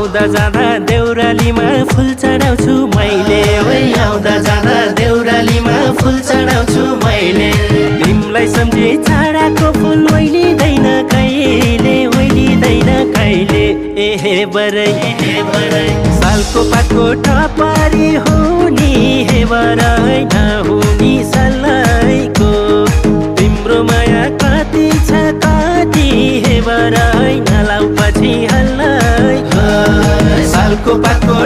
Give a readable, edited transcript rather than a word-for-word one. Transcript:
आउँदा जाँदा देउरालीमा फुल चढाउँछु मैले ओइ आउँदा जाँदा देउरालीमा फुल चढाउँछु मैले तिमलाई सम्झे छाडाको फुल ओइलिँदैन कहिले ओइलिँदैन कहिले एहे बरै सालको पातको टपरी हुनी हे बरै नहुनी सल्लाइको तिम्रो माया कति छ कति हे बरै नलाउ पछि हल्लाइको सालको पातको